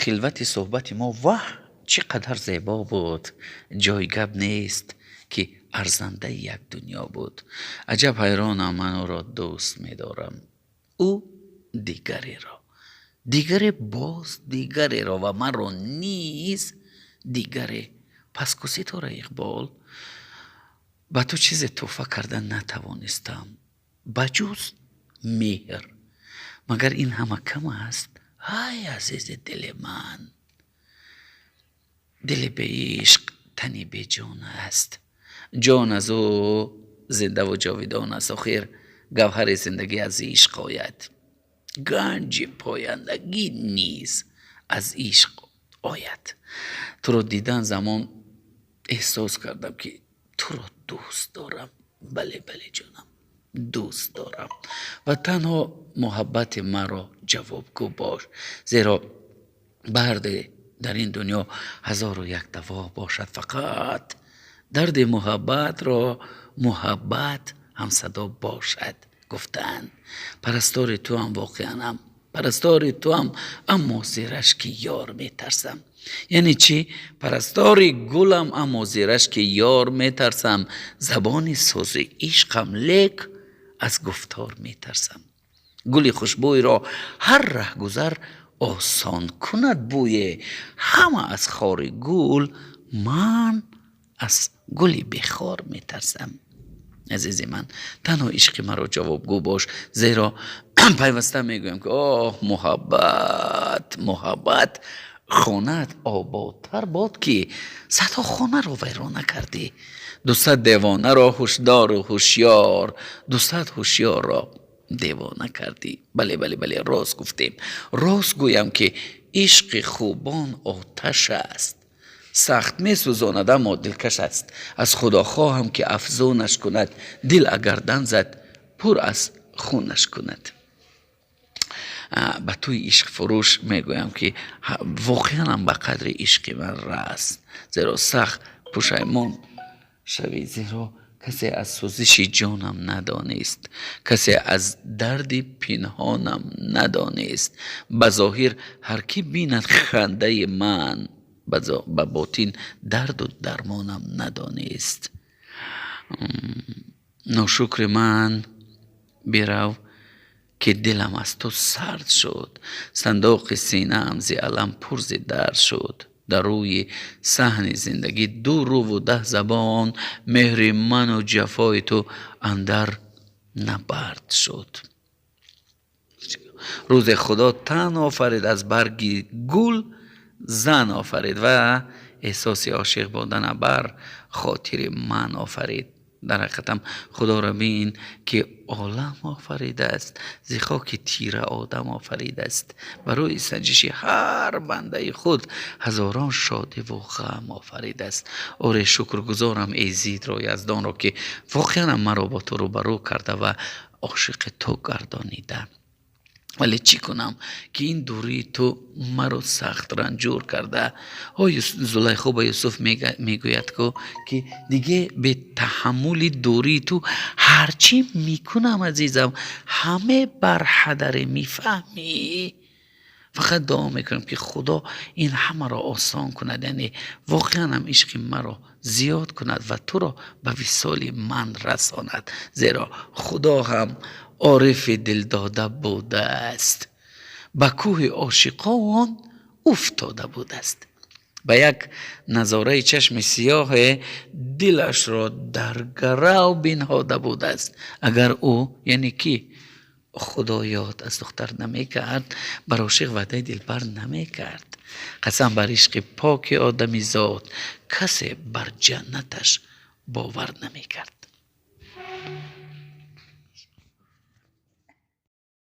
Хилвати суҳбати мо, ваҳ, чӣ қадар зебо буд! Ҷои гап нест, ки арзандаи як дунё буд. Аҷаб ҳайронам, ман ӯро дӯст медорам, ӯ дигареро, дигаре, боз дигареро ва маро низ дигаре. Пас ку ситораи иқбол? Ба ту чизе тӯҳфа карда натавонистам, ба ҷуз меҳр. Магар ин ҳама кам аст? Ҳай, азизи дили ман, дили беишқ тани беҷон аст, ҷон аз ӯ зиндаву ҷовидон аст. Охир гавҳари зиндагӣ аз ишқ ояд, ганҷи пояндагӣ низ аз ишқ ояд. Туро дидан замон эҳсос кардам, ки туро дӯст дорам. Бале, бале, ҷонам, дӯст дорам ва танҳо муҳаббати маро ҷавобгӯ бош, зеро барде дар ин дунё ҳазору як даво бошад, фақат дарди муҳаббатро муҳаббат ҳамсадо бошад, гуфтаанд. Парастори туам, воқеанам парастори туам, аммо зи рашки ёр метарсам. Яъне чӣ? Парастори гулам, аммо зи рашки ёр метарсам. Забони сози ишқам, лек аз гуфтор метарсам. Гули хушбӯйро ҳар раҳгузар осон кунад бӯе, ҳама аз хори гул, ман аз гули бехор метарсам. Азизи ман, танҳо ишқи маро ҷавобгӯ бош, зеро пайваста мегӯям, ки оҳ, муҳаббат, муҳаббат, хонаат ободтар бод, ки садҳо хонаро вайрона кардӣ, 200 девонаро ҳушдору ҳушёр, 200 ҳушёрро девона кардӣ. Бале, бале, бале, рост гуфтем. Рост гӯям, ки ишқи хубон оташ аст, сахт месӯзонад, аммо дилкаш аст. Аз Худо хоҳам, ки афзунаш кунад, дил агар дан зад, пур аз хунаш кунад. Ба туи ишқфурӯш мегӯям, ки воқеанам ба қадри ишқи ман раст, зеро сахт пушаймон шавӣ, зеро касе аз сӯзиши ҷонам надонист, касе аз дарди пинҳонам надонист. Ба зоҳир ҳар кӣ бинад хандаи ман, ба ботин дарду дармонам надонист. Ношукри ман, бирав, ки дилам аз ту сард шуд, сандоқи синаам зи алам пур зи дард шуд. Дар рӯи саҳни зиндагӣ ду рӯву 10 забон, меҳри ману ҷафои ту андар набард шуд. Рӯзе Худо тан офарид, аз барги гул зан офарид ва эҳсоси ошиқ будана бар хотири ман офарид. Дар ҳақиқатам Худоро бин, ки олам офаридааст, зи хоки тира одам офаридааст, барои санҷиши ҳар бандаи худ ҳазорон шодиву ғам офаридааст. Оре, шукргузорам Эзидро, Яздонро, ки воқеанам маро бо ту рӯбарӯ карда ва ошиқи ту гардонида. Вале чӣ кунам, ки ин дурии ту маро сахт ранҷур карда? Ҳо, Зулайхо ба Юсуф мегӯяд ку, ки диге бетаҳаммули дурии ту ҳарчӣ мекунам, азизам, ҳаме бар ҳадаре, мефаҳмӣ? Фақат дуо мекунам, ки Худо ин ҳамаро осон кунад, яъне воқеанам ишқи маро зиёд кунад ва туро ба висоли ман расонад, зеро Худо ҳам орифи дилдода будааст, ба кӯҳи ошиқон уфтода будааст, ба як назораи чашми сиёҳе дилашро дар гарав бинҳода будааст. Агар ӯ, яъне ки Худо, ёд аз духтар намекард, бар ошиқ ваъдаи дилбар намекард. Қасам бар ишқи поки одамизод, касе бар ҷаннаташ бовар намекард.